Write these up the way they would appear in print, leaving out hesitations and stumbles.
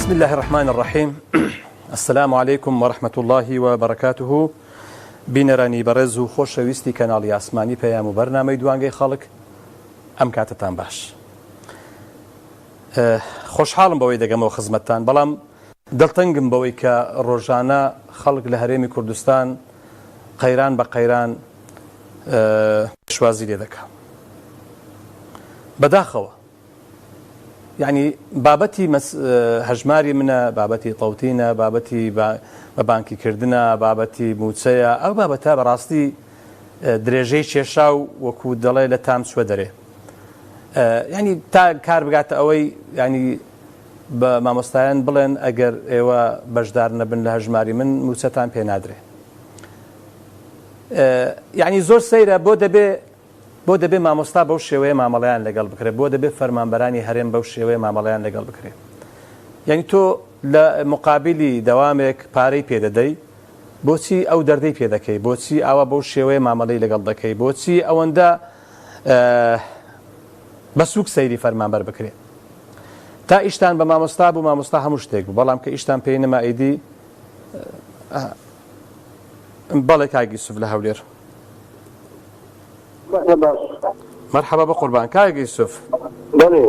بسم الله الرحمن الرحیم السلام علیکم ورحمة الله وبرکاته بینەرانی بەڕێز و خۆشەویستی کەناڵی ئاسمانی پەیام و بەرنامەی دوانگەی خەڵک ئەم کاتەتان باش خۆشحاڵم بەوەی دەگەمەوە خزمەتتان بەڵام دڵتەنگم بەوەی کە ڕۆژانە خەڵک لە هەرێمی کوردستان قەیران بە قەیران پێشوازی لێ دەکا. بەداخەوە. یعنی بابەتی هەژماری منە، بابەتی تەوتینە، بابەتی بە بانکی کردنە، بابەتی مووچەیە، ئەو بابەتە بەڕاستی درێژەی کێشا و وەکوو دەڵێ لە تام چوە دەرێ. یعنی تا کار بگاتە ئەوەی یعنی بە مامۆستایان بڵێن ئەگەر ئێوە بەشدار نەبن لە هەژماری من مووچەتان پێ نادرێ. یعنی زۆر سەیرە بۆ دەبێ بۆ دەبێ مامۆستا بەو شێوەیە مامەڵەیان لەگەڵ بکرێت بۆ دەبێ فەرمانبەرانی هەرێم بەو شێوەیە مامەڵەیان لەگەڵ بکرێت یعنی تۆ لە مقابلی دەوامێک پارەی پێدەدەی بۆچی ئەو دەردەی پێ دەکەی بۆچی ئاوا بەو شێوەیە مامەڵەی لەگەڵ دەکەی بۆچی ئەوەندە بە سوک سەیری فەرمانبەر بکرێ تا ئیشتان بە مامۆستا بوو مامۆستا هەموو شتێک بوو بەڵام کە ئیشتان پێی نەما ئیدی بەڵێ کاک یوسف لە هەولێر مەرحەبا بە قوربان کاک یوسف بەڵێ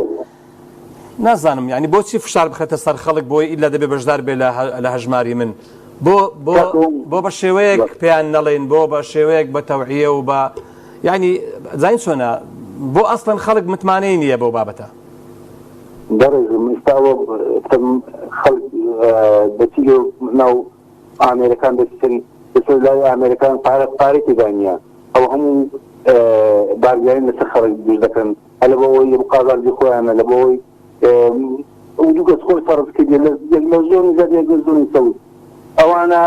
نازانم یعنی بۆچی فشار بخێتە سەر خەڵک بۆی ئیلا دەبێ بەشدار بێ لە هەژماری من بۆ بۆ بۆ بە شێوەیەک پێیان نەڵێن بۆ بە شێوەیەک بە تەوعیە و بە یعنی زین چۆنە بۆ ئەسڵەن خەڵک متمانەی نییە بەو بابەتە. بەڕێزم ئیستا ئەوە خەڵک دەچی لۆ ناو ئامێرەکان دەچن لەسەر لای ئامێرەکان پارە پارەی تێدا نییە ئەو هەموو بارگرانی لەسەر خەڵک دروست دەکەن هەر لە بۆ ئەوەی قازانجی خۆیانە لە بۆ ئەوەی دوو کەس خۆی فەرز کردێ لە لە زۆنی زەرد یەک لە زۆنی سەوز ئەوانە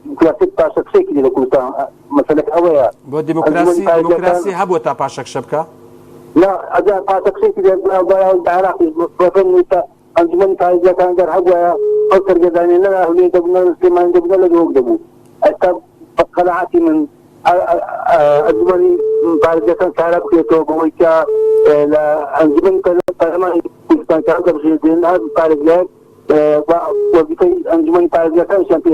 دیموکراسی پاشەکشەی کردی لە کوردستان مەسەلەکە ئەوەیە بۆ دیموکراسی دیموکراسی هەبووە تا پاشەکشە بکا؟ نا ئەجا پاشەکشەی کردی عێراقیش بەفەرمووی تا ئەنجومەنی پارێزگاکان گەر هەبوایە ئەو سەرگەردانیە نە لە هەولێر دەبوو نە لە سلێمانی دەبوو نە لە دهۆک دەبوو ئێستا بە قەناعەتی من ئەنجومەنی پارێزگاکان کارا بکرێتەوە بەوەی کە لە ئەنجومەنی پەرلەمانی کوردستان کە هەڵدەبژێردرێن هەر پارێزگایەک وەزیفەی ئەنجومەنی پارێزگاکانیشیان پێ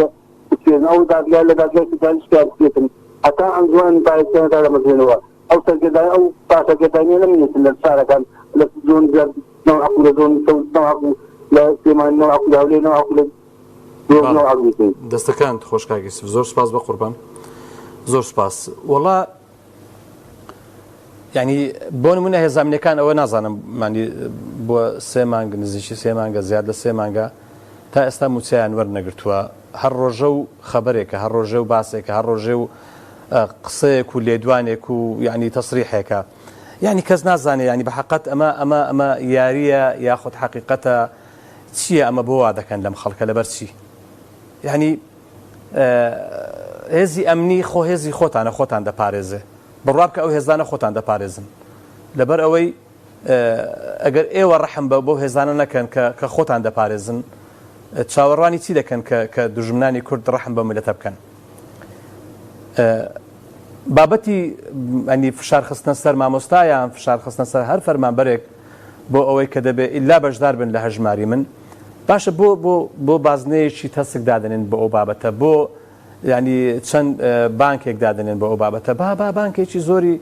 بسپێرن ئەو دادگا لە دادگای فیدرالیش پێیان بکرێتن هەتا ئەنجومەنی پارێزگاکان دادەمەزرێنەوە ئەو سەرگەردانی ئەو پاشەگەردانیە نەمێنێتن لە شارەکان لە زۆنی زەرد نەوعەک و لە زۆنی سەوز نەوعەک و لە سلێمانی نەوعەک و لە هەولێر نەوعەک و لە دهۆک نەوعەک بێتن. دەستەکانت خۆش کاک یوسف زۆر سوپاس بەقوربان زۆر سوپاس وەڵا یعنی بۆ نمونە هێزامنیەکان ئەوە نازانم مانی بۆ سێ مانگ نزیکی سێ مانگە زیاد لە سێ مانگە تا ئێستا موچەیان وەرنەگرتووە هەر ڕۆژە و خەبەرێکە هەر ڕۆژێ و باسێکە هەر ڕۆژێ و قسەیەک و لێدوانێک و یعنی تەسریحێکە یعنی کەس نازانێ یعنی بە حقت ئەمە ئەمە ئەمە یاریە یاخود حەقیقەتە چییە ئەمە بۆ وا دەکەن لەم خەڵکە لەبەر چی یعنی هێزی ئەمنی خۆ هێزی خۆتانە خۆتان دەپارێزێ بڕوا بکە ئەو هێزانە خۆتان دەپارێزن لەبەر ئەوەی ئەگەر ئێوە ڕەحم بە بەو هێزانە نەکەن کە کە خۆتان دەپارێزن چاوەڕوانی چی دەکەن کە کە دوژمنانی کورد ڕەحم بە میلەتە بکەن بابەتی ئەنی فشار خستنە سەر مامۆستایان فشار خستنە سەر هەر فەرمانبەرێک بۆ ئەوەی کە دەبێ ئیلا بەشدار بن لە هەژماری من باشە بۆ بۆ بۆ بازنەیەکی تەسک دادەنێن بۆ ئەو بابەتە بۆ یانی چەند بانکێک دادەنێن بۆ ئەو بابەتە با با بانکێکی زۆری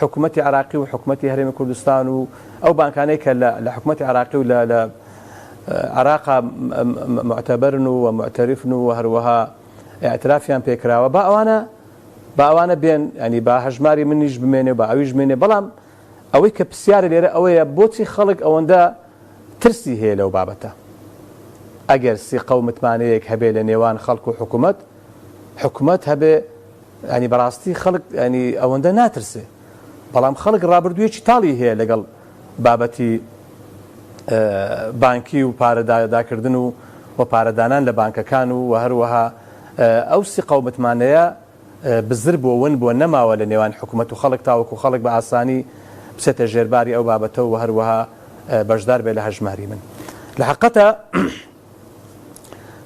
حکوومەتی عراقی و حکوومەتی هەرێمی کوردستان و ئەو بانکانەی کە لە حکوومەتی عراقی و لە عراقا معتبرن و معترفن و هەروەها اعترافیان پێکراوە با ئەوانە با ئەوانە بێن ینی با هەژماری منیش بمێنێ و با ئەویش بمێنێ بەڵام ئەوەی کە پرسیارە لێرە ئەوەیە بۆچی خەڵک ئەوەندە ترسی هەیە لەو بابەتە؟ ئەگەر سیقە و متمانەیەک هەبێ لە نێوان خەڵک و حکومەت، حکومەت هەبێ یانی بەڕاستی خەڵک یانی ئەوەندە ناترسێ. بەڵام خەڵک ڕابردوویەکی تاڵی هەیە لەگەڵ بابەتی بانکی و پارەداکردن و و پارەدانان لە بانکەکان و و هەروەها ئەو سیقە و متمانەیە بزر بووە ون بووە نەماوە لە نێوان حکومەت و خەڵک تاوەکو خەڵک بە ئاسانی بچێتە ژێرباری ئەو بابەتە و هەروەها بەشدار بێ لە هەژماری من. لە حەقەتا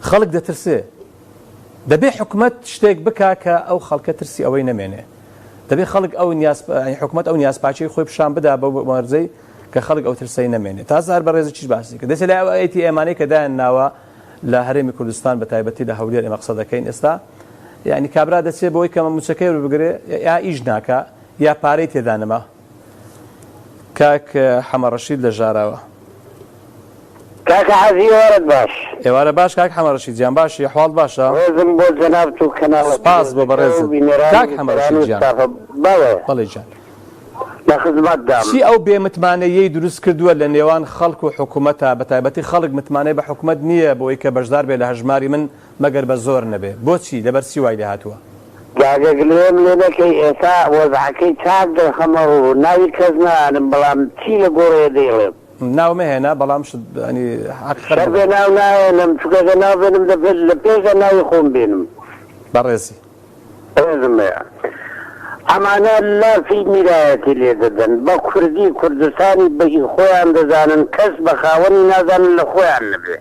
خەڵک دەترسێ. دەبێ حکومەت شتێک بکا کە ئەو خەڵکە ترسی ئەوەی نەمێنێ. دەبێ خەڵک ئەو نیاز حکومەت ئەو نیازپاکیەی خۆی پیشان بدا بەو مەرجەی. کە خەڵک ئەو ترسەی نەمێنێ. تازە هەر بەڕێزیکیش باسی کرد. دەچێ لای ئەو ئەی تی ئێمانەی کە دایان ناوە لە هەرێمی کوردستان بە تایبەتی لە هەولێر ئێمە قسە دەکەین ئێستا یانی کابرا دەچێ بۆی کە مووچەکەی وەربگرێ یا ئیش ناکا یا پارەی تێدا نەما. کاک حەمە ڕەشید لە ژاراوە. کاکە عەزی ئێوارەت باش. ئێوارە باش کاک حەمە ڕەشید گیان باشی ئەحواڵت باشە؟ ڕێزم بۆ جەنابت و کەناڵە سپاس بۆ پیرۆزەکەی و بەڕێزت بینەران کاک و حەمە بیسەران ڕەشید و گیان. ستافە بەڵێ. بەڵێ گیان. لە خزمەتدام. چی ئەو بێ متمانەییەی دروست کردووە لە نێوان خەڵک و حکومەتا بەتایبەتی خەڵک متمانەی بە حکومەت نییە بۆی کە بەشدار بێ لە هەژماری من مەگەر بە زۆر نەبێ بۆچی لەبەر چی وای لێهاتووە؟ کاکە گلەیەم لێ نەکەی ئێستا وەزعەکەی چاک دەخەمە ڕوو ناوی کەس نانم بەڵام چی لە گۆڕێ دەیڵێم. ناو مەهێنە بەڵام شت یانی حەقیقەت شەر بڵێ. بێ ناو ناهێنم چونکە گەر ناو بێنم لە پێشدا ناوی خۆم بێنم. بەڕێزی. ڕێزم هەیە ئەمانە لافی میرایەتی لێ دەدەن بە کوردی کوردستانی بە هی خۆیان دەزانن کەس بە خاوەنی نازانن لە خۆیان نەبێ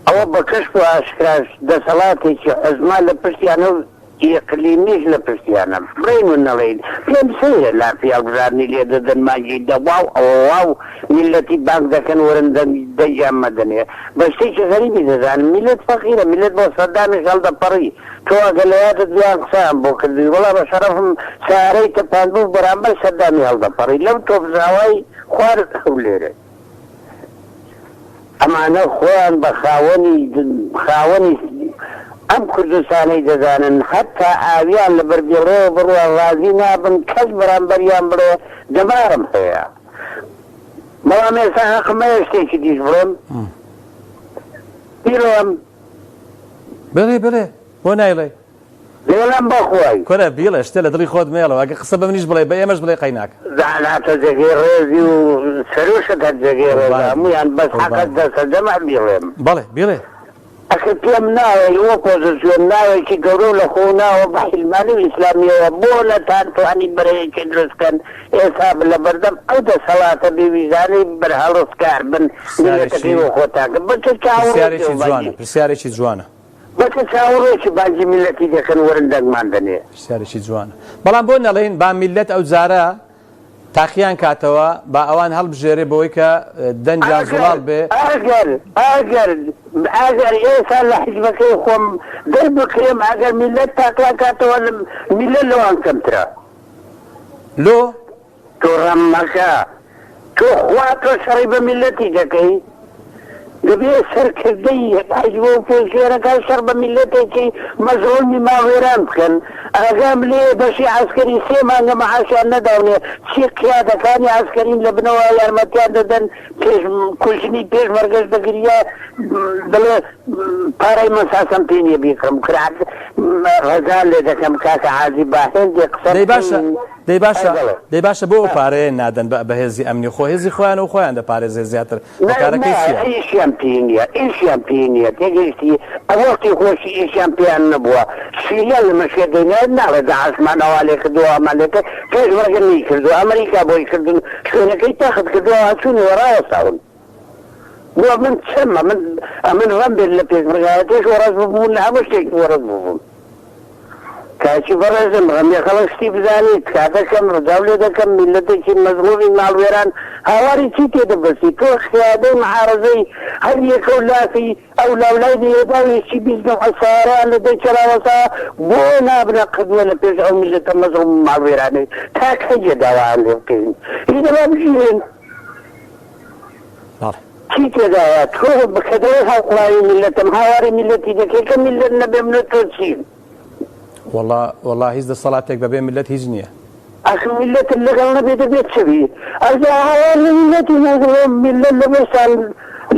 ئەوە بە کەشف و ئاشکراش دەسەڵاتێکی عوزما لە پشتیانە و ئیقلیمیش لە پشتیانە بڵێین و نەڵێین پێم سەیرە لافی هەڵبژاردنی لێ دەدەن مانگی دە واو ئەوە واو میللەتی بانگ دەکەن وەرن دەنگ دەنگیان مەدەنێ بە شتێکی غەریبی دەزانن میللەت فەقیرە میللەت بۆ سەدامیش هەڵدەپەڕی تۆ ئەگەر لە یادت بێ یان قسەیان بۆ کردووی وەڵا بە شەڕەفم سەیارەی تەپاندبوو بەرامبەر سەدامی هەڵدەپەڕی لەو تۆپزاوای خوار هەولێرێ. ئەمانە خۆیان بە خاوەنی خاوەنی ئەم کوردستانەی دەزانن هەتا ئاویان لە بەر بێڵەوە بڕوا ڕازی نابن کەس بەرامبەریان بڵێ دەمارم هەیە بەڵام ئێستا هەقم هەیە شتێکی دیش بڵێم بیڵێم. بڵێ بڵێ بۆ نایڵێی. دێڵم بەخوای. کورە بیڵێ شتێ لە دڵی خۆت مەیەڵەوە ئەگەر قسە بە منیش بڵێی بە ئێمەش بڵێی قەیناکە. زانا تۆ جێگەی ڕێزی و سروشت هەر جێگەی ڕێزە هەموویان بەس حەقە دەستە جەمع بیڵێم. بەڵێ بیڵێ. ئەخر پێم ناڵێی ئۆپۆزسیۆن ناوێکی گەورە و لە خۆ ناوە بە عیلمانی و ئیسلامیەوە بۆ نەتان توانی بەرەیەکی دروست کەن ئێستا لە بەردەم ئەو دەسەڵاتە بێ ویژدانەی بەرهەڵستکار بن میللەتەکەی پرسیارێکی وە خۆتان کە بە چ پرسیارێکی چاوەڕێکیەوە جوانە بانگی پرسیارێکی جوانە. بە چ چاوەڕێکی بانگی میللەتی دەکەن وەرن دەنگمان دەنێ. پرسیارێکی جوانە بەڵام بۆ نەڵێین با میللەت ئەوجارە تاقیان کاتەوە با ئەوان هەڵبژێرێ بەوەی کە دەنگیان ئەگەر زوڵاڵ بێ. ئەگەر ئەگەر ئەگەر ئێستا لە حیزبەکەی خۆم دەربکرێم ئەگەر میللەت تاقیان کاتەوە میللەت لەوان کەمترە. لۆ؟ توڕەم مەکە تۆ خوا تۆ شەڕی بە میللەتی دەکەی دەبێ سەرکردەی حیزب و پۆزسیۆنەکان شەڕ بە میللەتێکی مەزڵومی ماڵوێران بکەن ئاگام لێیە بەشی عەسکەری سێ مانگە مەعاشیان نەداونێ چی قیادەکانی عەسکەرین لە بنەوە یارمەتیان دەدەن پێش کوژنی پێشمەرگەش دەگریا دەڵێ پارەی مەساسەم پێ نیە بیکڕم کورە ڕەجا لێ دەکەم کاکە عازی با هێندێ قسە دەی باشە بکەین دەی باشە ئەی بەڵێ دەی باشە بۆ ئەو پارەیە نادەن بە بە هێزی ئەمنی خۆ هێزی خۆیانە و خۆیان دەپارێزێ زیاتر نا هۆکارەکەی نا چیە؟ ئیشیان پێ نیە ئیشیان پێ نیە تێگەیشتی وەختی خۆشی ئیشیان پێیان نەبووە سیریان لە مەشکە دەینایە ناڵێ داعشمان ئەوا لێ کردووە ئەمان لێ کرد پێشمەرگە نەیکردووە ئەمریکا بۆی کردن شوێنەکەی تەخت کردووە ئەوان چوونەوە ڕاوەستاون بۆ من چەمە من ئەمن ڕەم بێت لە پێشمەرگایەتیش وەڕەز ببووم لە هەموو شتێکی وەڕەز ببووم کاکی بەڕێزم ڕەنگە خەڵک شتی بزانی تکا دەکەم ڕجاو لێ دەکەم میللەتێکی مەزڵومی ماڵوێران هاواری چی تێ دەبەستی تۆ خیادەی معارەزەی هەر یەکەو لافی ئەو لاولای لێداوی چی 20 نەوعە سەیارەیان لە دەرچە ڕاوەستا بۆ نابنە قدوە لە پێش ئەو میللەتە مەزڵوم و ماڵوێرانەی تا کەی داوایان لێ بکەین هی دەبا بژیێن. بەڵێ. چی تێدایە تۆ کە دەڵێی هەڵقوڵاوی میللەتم هاواری میللەتی دەکەی کە میللەت نەبێ من و تۆ چین؟ وەڵا وەڵا هیچ دەسەڵاتێک بەبێ میللەت هیچ نییە. ئەخ میللەتت لەگەڵ نەبێ دەبێ چ بی؟ ئەجا هاوار لە میللەتی نەکەی میللەت لەبەر ساڵ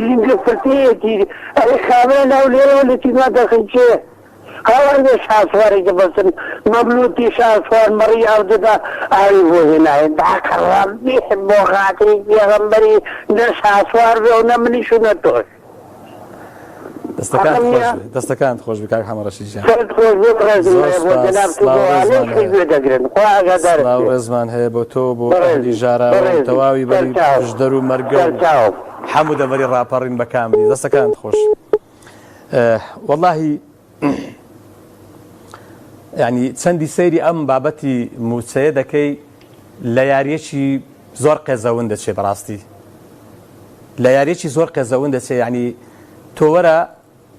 لینگە فرتەیەتی ئەرێ کابرا لە هەولێرەوە لە تیما دەخنکێ. هاوار بێ شاسواری دەبەستن مەملوتی شاسوار مەڕی ئاو دەدا ئاوی بۆ هێناین داکە ڕەبی بۆ خاتری پێغەمبەری نە شاسوار بێ و نە منیش و نە تۆش. دەستەکانت حەقم خۆش نییە؟ بێ دەستەکانت خۆش بێ کاک حەمە ڕەشید گیان. سەرت خۆش بێ بەڕێزم زۆر هەیە بۆ سپاس جەنابت و سڵاو بۆ ڕێزمان ئەوانەی کە هەیە گوێ دەگرن خوا ئاگادارت سڵاو بێ ڕێزمان هەیە بۆ تۆ و بۆ ئەهلی بەڕێزی ژاراوە و بەڕێزی تەواوی بەری سەرچاو پشدەر و مەرگە و سەرچاو. هەموو دەڤەری ڕاپەڕین بە کاملی دەستەکانت خۆش وەڵاهی یانی چەندی سەیری ئەم بابەتی مووچەیە دەکەی لە یاریەکی زۆر قێزەون دەچێ بەڕاستی لە یاریەکی زۆر قێزەون دەچێ یعنی تۆ وەرە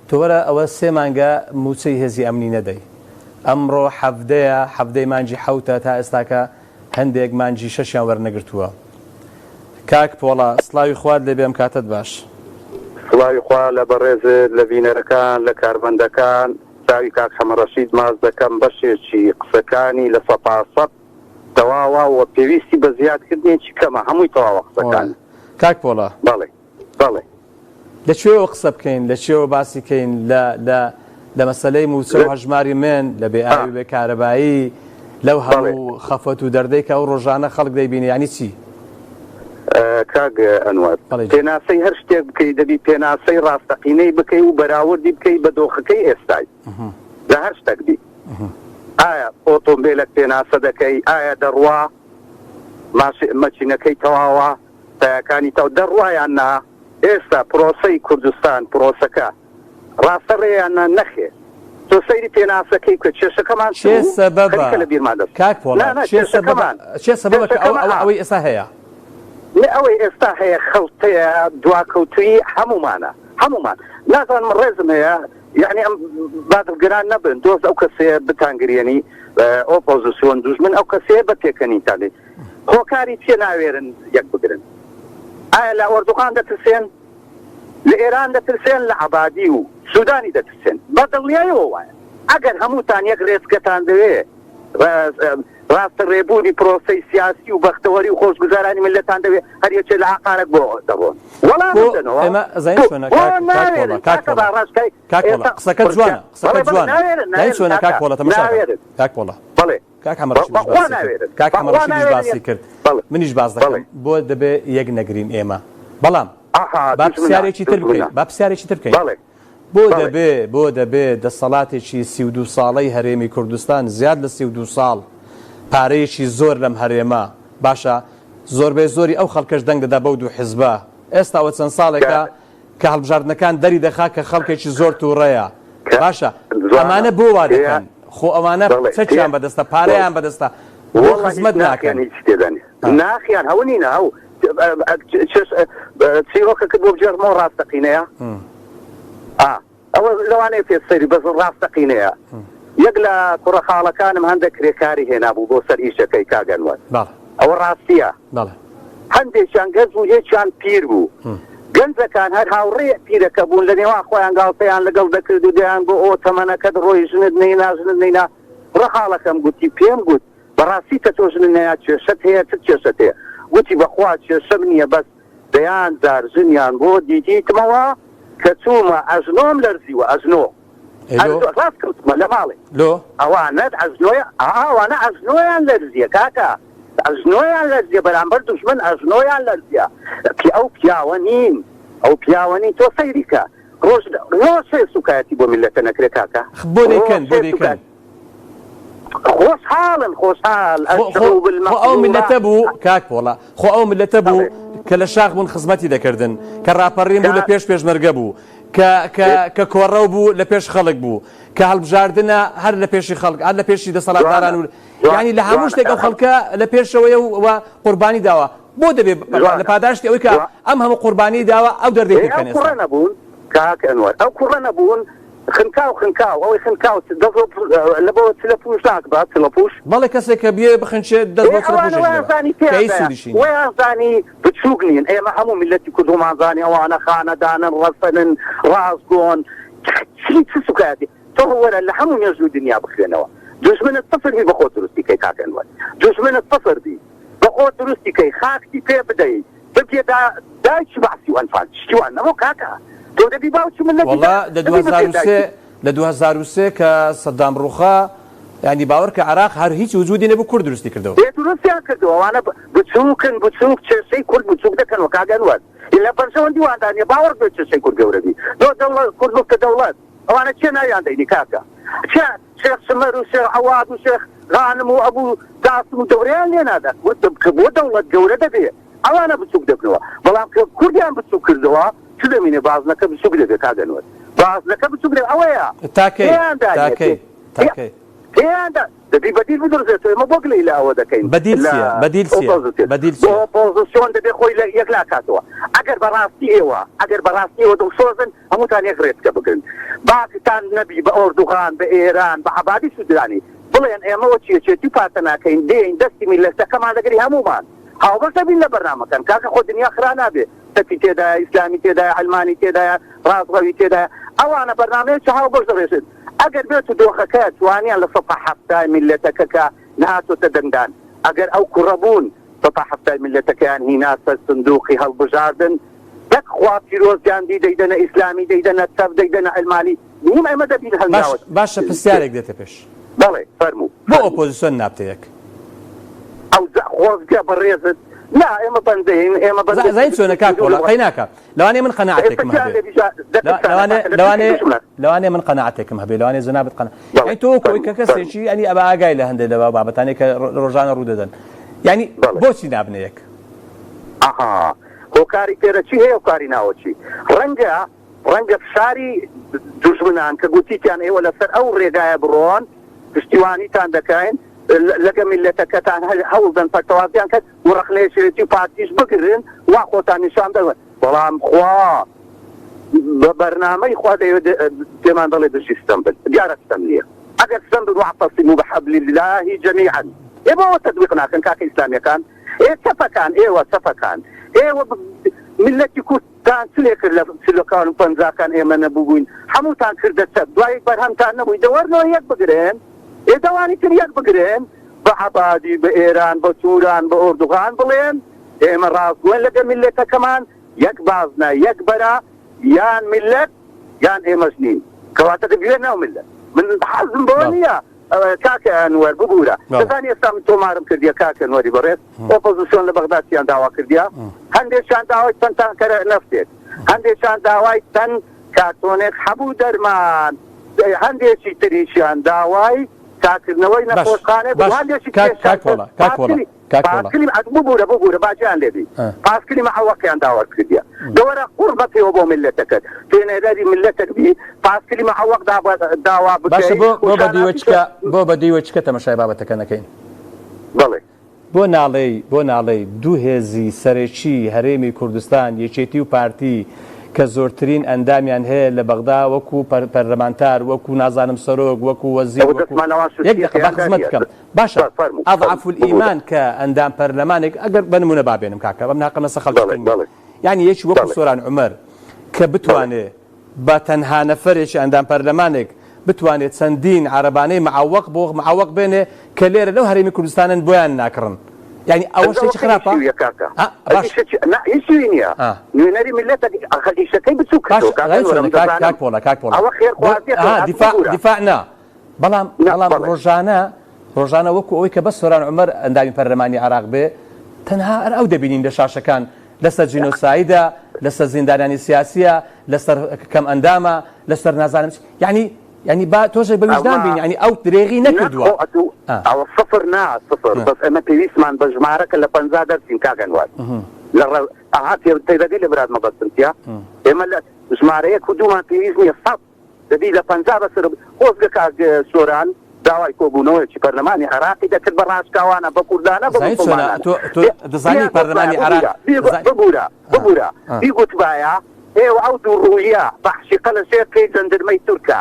تۆ وەرە ئەوە سێ مانگە مووچەی هێزی ئەمنی نەدەی ئەمڕۆ حەڤدەیە حەڤدەی مانگی حەوتە تا ئێستاکە هەندێک مانگی شەشیان وەرنەگرتووە کاک پۆڵا سڵاوی خوات لێبێ ئەم کاتەت باش. سڵاوی خوا لە بەڕێزت لە بینەرەکان لە کارمەندەکان چاوی کاک حەمەڕەشید ماچ دەکەم بەشێکی قسەکانی لە سەتا سەت تەواوە و پێویستی بە زیاد کردنێکی کەمە هەمووی تەواوە قسەکانی. کاک پۆڵا. بەڵێ بەڵێ. لە کوێوە قسە بکەین لە کوێوە باسی کەین لە لە لە مەسەلەی مووچە و هەژماری من لە بێ ئاوی بێ کارەبایی لەو هەموو خەفەت و دەردەی کە ئەو ڕۆژانە خەڵک دەیبینی یانی چی؟ کاک ئەنوەر پێناسەی هەر شتێک بکەی دەبی پێناسەی ڕاستەقینەی بکەی و بەراوردی بکەی بە دۆخەکەی ئێستای لە هەر شتەک بی ئایا ئۆتۆمبیلەک پێناسە دەکەی ئایا دەڕوا مەچینەکەی تەواوە تایەکانی تەواو دەڕوا یان نا ئێستا پرۆسەی کوردستان پرۆسەکە ڕاستە ڕێ یان نا نەخێر تۆ سەیری پێناسەکەی بکە کێشەکەمان چ کێ بوو سەبەبە خەریکە لە بیرمان دەچێت کاک پۆڵا نا نا کێ سەبەبە کێشەکەمان کێ سەبەبە کە ئەو کێشەکەمان ئەو ئا ئەوەی ئێستا هەیە؟ نە ئەوەی ئێستا هەیە خڵتەیە دواکەوتوویی هەموومانە هەموومان نازانم ڕێزم هەیە یەعنی ئەم با دڵگران نەبن دۆست ئەو کەسەیە بتانگریەنی ئۆپۆزسیۆن دوژمن ئەو کەسەیە بە پێکەنینتان دێ هۆکاری چیە ناوێرن یەک بگرن ئایا لە ئۆردوغان دەترسێن لە ئێران دەترسێن لە عەبادی و سودانی دەترسێن بە دڵنیایەوە وایە ئەگەر هەمووتان یەک رێچکەتان دەوێ راستە رێبوونی پرۆسەی سیاسی و بەختەوەری و خۆشگوزارانی میللەتان دەوێ هەر یەکێ لە ئاقارەک بۆ دەڕۆن وەڵام بۆ بدەنەوە ئێمە ئەزانین بۆ چۆنە بۆ کاک کاک پۆڵا ناوێرن کاک کاکە پۆڵا با ڕاست کەی کاک پۆڵا ئێستا قسەکەت پرسیار جوانە قسەکەت بەڵێ بەڵێ جوانە ناوێرن زانی ناوێرن چۆنە کاک کاکە پۆڵا تەمەشاکە ناوێرن کاک پۆڵا بەڵێ کاک حەمە ڕەشیدیش بەخوا باسی کرد ناوێرن کاک حەمە بەخوا ڕەشیدیش ناوێرن باسی یەک کرد بەڵێ منیش باس بەڵێ دەکەم بۆ دەبێ یەک نەگرین ئێمە بەڵام ئەها با دوژمنە پرسیارێکی تر بکەین دوژمنە با پرسیارێکی تر بکەین بەڵێ بۆ بەڵێ دەبێ بۆ دەبێ دەسەڵاتێکی 32 ساڵەی هەرێمی کوردستان زیاد لە 32 ساڵ پارەیەکی زۆر لەم هەرێمە باشە زۆربەی زۆری ئەو خەڵکەش دەنگ دەدا بەو دوو حزبە ئێستا وە چەند کە ساڵێکە کە هەڵبژاردنەکان دەری دەخا کە خەڵکێکی زۆر توڕەیە کە باشە جوانە ئەمانە بۆ وا تێ دەکەن خۆ ئەوانە بەڵێ تێ چەکیان بەدەستە بەڵێ پارەیان بەدەستە بۆ وەڵا هیچ خزمەت ناخیان ناکەن هیچ تێدا نیە ها. ناخیان هەو نینە هەو چیرۆکەکەت بۆ بگێڕمەوە ڕاستەقینەیە ئا ئەوە لەوانەیە پێت سەیری بەس ڕاستەقینەیە یەک لە کوڕە خاڵەکانم هەندێک کرێکاری هێنابوو بۆ سەر ئیشەکەی کاک ئەنوەر بەڵێ ئەوە ڕاستیە بەڵێ هەندێکیان گەنج بوو یەکیان پیر بوو گەنجەکان هەر هاوڕێ پیرەکە بوون لە نێوان خۆیان گاڵتەیان لەگەڵ دەکرد و دەیان گۆ ئۆ تەمەنەکەت ڕۆی ژنت نەینا ژنت نەینا کوڕە خاڵەکەم گوتی پێم گوت بەڕاستی کە تۆ ژنت نەیا کێشەت هەیە چ کێشەت هەیە گوتی بەخوا کێشەم نییە بەس دەیان جار ژنیان بۆ دیتیتمەوە کە چوومە ئەژنۆم لەرزیوە ئەژنۆ ئەی لۆ؟ ئەژنۆ ڕاست کەوتمە لە ماڵێ لۆ؟ ئەوانە ئەژنۆی ئا ئەوانە ئەژنۆیان لەرزیە کاکە ئەژنۆیان لەرزیە بەرامبەر دوژمن ئەژنۆیان لەرزیە پی ئەو پیاوە نین ئەو پیاوە نین تۆ سەیری کە ڕۆژ ڕۆژێ سوکایەتی بۆ میللەتە نەکرێ کاکە بۆ دەیکەن بۆ ڕۆژێ دەیکەن سوکایەتی خۆشحاڵن خۆشحاڵ خۆ خۆ الشعوب خۆ ئەو المقهورە میللەتە بوو کاک پۆڵا خۆ ئەو میللەتە بوو بەڵێ کە لە شاخ بوون خزمەتی دەکردن کە ڕاپەڕین بوو لە کە پێش پێشمەرگە بوو کە کە کە کۆڕەو بوو لە پێش خەڵک بوو کە هەڵبژاردنە هەر لە پێشی خەڵک هەر لە پێشی دەسەڵاتداران جوانە و جوان یانی لە هەموو جوانە شتێک ئەو خەڵکە لە پێشەوەیە و و قوربانی داوە بۆ دەبێ لە جوانە پاداشتی ئەوەی کە جوان ئەم هەموو قوربانی داوە ئەو دەردەی ئێ پێ ئەو بکەن ئێستا کوڕە نەبوون کاک ئەنوەر ئەو کوڕە نەبوون خنکاو خنکاو ئەوەی خنکاو دەست بۆ لە بۆ چلە پوش ناکبا چلە پوش. بەڵێ کەسێک کە بیەوێ بخنکێ دەست ئێ بۆ چلە ئەوانە پوشێکی وایان دەبا زانی کە پێیان هیچ دایە سوودیشی نییە. وایان زانی بچووک نین ئێمە هەموو میللەتی کورد ومان زانی ئەوانە خانەدانن ڕەسەنن ڕاستگۆن چی چ سوکایەتی تۆ وەرە لە هەموو مێژووی دنیا بخوێنەوە دوژمنت سفر بی بەخۆت دروستی کەی کاک ئەنوەر دوژمنت سفر بی بەخۆت دروستی کەی خاکتی پێ بدەی ببیە دا دایکی بەعسی و ئەنفال شتی وا نەبوو کاکە تۆ دەبی باوکی مللەتی وەڵا دا لە دەبی ببیە 2003 دایکی. لە 2003 کە سەدام ڕوخا یانی باوەڕ کە عێراق هەر هیچ وجودی نەبوو کورد دروستی کردەوە. ئێ دروستیان کردوە ئەوانە بچوکن بچوک کێشەی کورد بچوک دەکەنەوە کاک ئەنوەر لە بەرژەوەندی واندا نیە باوەڕ بێ کێشەی کورد گەورە بی دۆ دەوڵەت کورد ببتە دەوڵەت ئەوانە کێ ناویان دەینی کاکە کێ شێخ سمەر و شێخ عەواد و شێخ غانم و ئەبو جاسم و دەورەیان لێ نادا کە بۆ دەوڵەت گەورە دەبێ ئەوانە بچوک دەبنەوە بەڵام کە کوردیان بچوک کردەوە چ دەمینێ بازنەکە بچوک دەبێ کاک ئەنوەر بازنەکە بچوک دەبێ ئەوەیە تا کەی پێیان تا دانیە کەی تا کەی پێیان دا. دەبی بەدیل بدۆزێتەوە ئێمە بۆ گلەی لە ئەوە دەکەین بەدیل لە چیە بەدیل چیە ئۆپۆزسیۆن بەدیل بۆ چیە؟ ئۆپۆزسیۆن دەبێ خۆی لە یەکلا کاتەوە ئەگەر بەڕاستی ئێوە ئەگەر بەڕاستی ئێوە دڵسۆزن هەمووتان یەک ڕێچکە بگرن باکتان نەبی بە ئۆردوغان بە ئێران بە عەبادی سودانی بڵێن ئێمە وەکی یەکێتی و پارتە ناکەین دێین دەستی میللەتەکەمان دەگری هەموومان هاوبەش دەبین لە بەرنامەکان کاکە خۆ دنیا خرا نابێ چەپی تێدایە ئیسلامی تێدایە عەلمانی تێدایە ڕاستڕەوی تێدایە ئەوانە بەرنامەیەکی هاوبەش دەڕێژن ئەگەر بێت و دۆخەکە توانیان لە سەتا حەفتای میللەتەکە کە نەهاتۆتە دەنگدان ئەگەر ئەو کوڕە بوون سەتا حەفتای میللەتەکەیان هینا سەر سندوقی هەڵبژاردن دەک خوا پیرۆزیان دی دەیدەنە ئیسلامی دەیدەنە چەپ دەیدەنە عەلمانی نیم ئەمە دەبین باش هەنگاوە باشە پرسیارێک دێتە پێش. بەڵێ فەرموو بۆ فەرموو. ئۆپۆزیسۆن نابتە یەک؟ ئەوجا خۆزگە بەڕێزت نا ئێمە بەندەین ئێمە بەندە زانی چۆنە کاک پۆڵا قەیناکە لەوانەیە من قەناعەتێکم هەبێ لەوانەیە لەوانەیە لەوانەیە من قەناعەتێکم هەبێ لەوانەیە جەنابت قەنا یعنی تۆ وەکو ئەوەی کە کەسێکی یعنی ئەبا ئاگای لە هەندێک لە بابەتانەی کە ڕۆژانە ڕوو دەدەن یعنی بۆچی نابنە یەک؟ ئەها هۆکاری پێرەچی هەیە و کاری ناوەکی ڕەنگە ڕەنگە فشاری دوژمنان کە گوتیتیان ئێوە لەسەر ئەو ڕێگایە بڕۆن پشتیوانیتان دەکەین لەگە میللەتەکەتان هەوڵدەن پەرتەوازیان کەن و ڕەخنە یەکێتی و پارتیش بگرن وا خۆتان نیشان دەن بەڵام خوا بە بەرنامەی خوا دەیەوێت پێمان دەڵێ دژی ستەم بن دیارە ستەم نییە ئەگەر ستەم بن واعتصموا بحبل الله جميعا ئێ بۆ ئەوە تەتبیق ناکەن کاکە ئیسلامیەکان ئێ چەپەکان ئێوە چەپەکان ئێوە میللەتی کورد تان چ لێ کرد لە چلەکان و پەنجاکان ئێمە نەبووبووین هەمووتان کردە چەپ دوای بەرهەمتان نەبووی دە وەرنەوە یەک بگرن ئێ دەوانی تر یەک بگرن بە عەبادی بە ئێران بە توران بە ئۆردوغان بڵێن ئێمە ڕاستگۆین لەگە میللەتەکەمان یەک بازنە یەک بەرە یان میللەت یان ئێمەش نین کەواتە دەبیە ناو میللەت من حەزم بەوە نییە کاکە ئەنوەر ببورە دەزانی ئێستا من تۆمارم کردیە کاکە ئەنوەری بەڕێز ئۆپۆزسیۆن لە بەغدا چیان داوا کردیە هەندێکیان داوای چەند تانکەرە نەفتێک هەندێکیان داوای چەند کارتۆنێک حەبوو دەرمان هەندێکی تریشیان داوای چاکردنەوەی نەخۆشخانەیەک و هەندێکی تریشیان پاسکلی ببورە ببورە با گیان لێبی پاسکلی معوەقیان داوا کردیە دەوەرە قوڕ بەپێوە بۆ میللەتەکەت توێنەری میللەتەک بی پاسکلی معوەق داوا بکەی باشە بۆ بۆ بە دیوەچکە بۆ بە دیوەچکە تەمەشای بابەتەکە نەکەین بەڵێ بۆ ناڵێی بۆ ناڵێی دوو هێزی سەرەکی هەرێمی کوردستان یەکێتی و پارتی کە زۆرترین ئەندامیان هەیە لە بەغدا وەکو پەرلەمانتار وەکو نازانم سەرۆک وەکو وەزیر ئەوە وەکو دەستمان لەوان یەک دەقە با شوشتیەکەیان خزمەت دانیە بکەم باشە فەرموو اضعف فەرموو ببورە الایمان کە ئەندام پەرلەمانێک ئەگەر بە نمونە با بێنم کاکە ئەم ناقەمە سە خەڵکی بەڵێ تر نیە بەڵێ یانی یەکی وەکو بەڵێ سۆران عومەر کە بەڵێ بتوانێ بە تەنها نەفەرێکی ئەندام پەرلەمانێک بتوانێ چەندین عەرەبانەی معەوەق بۆ معەوەق بێنێ کە لێرە لەو هەرێمی کوردستانن بۆیان ناکڕن یانی ئەوە ئەجا شتێکی وەکە خراپە ئیشیویە کاکە ئا باش ئیشەکی نا ئیشیوی نییە ئا نوێنەری میللەتە ئەخە ئیشەکەی بچووک باش کردەوە کاکە ئەزانی نۆرە چۆنە من کاک دەزانم کاک پۆڵا کاک پۆڵا ئەوە بۆ خێرخوازیەکە ها ئەتوو دیفاع ببورە دیفاع نا بەڵام نا بەڵام بەڵێ ڕۆژانە ڕۆژانە وەکو ئەوەی کە بەس سۆران عومەر ئەندامی پەرلەمانی عێراق بێ تەنها هەر ئەو دەبینین لە شاشەکان لەسەر جینۆسایدە لەسەر زیندانیانی سیاسیە لەسەر کەم ئەندامە لەسەر نازانم چی یعنی یعنی با تۆژێک بە ویژدان ئەوە بین یعنی ئەو درێغی نا نەکردووە خۆ ئەتوو ئا ئەوە سفر نا سفر نا بەس ئێمە پێویستمان بە ژمارەکە لە 50 دەرچین کاک ئەنوەر لە ڕە ئەها تێ تێدەگەی لە برات مەبەستم چیە ئێمە لە ژمارە یەک و دوومان پێویست نییە سەد دەبی لە 50 بەسەر خۆزگە کاک سۆران داوای کۆبوونەوەیەکی پەرلەمانی عێراقی دەکرد بە ڕاشکاوانە بە کوردانە بە دەزانی چۆنە موسڵمانانە تۆ تۆ دەزانی بیان گوتبایە پەرلەمانی عێراق ببورە دەزانی ببورە ئا ببورە ئا بیگوتبایە ئێوە ئەو دوو ڕوویە بەحشیقە لە ژێر پێی جەندرمەی تورکە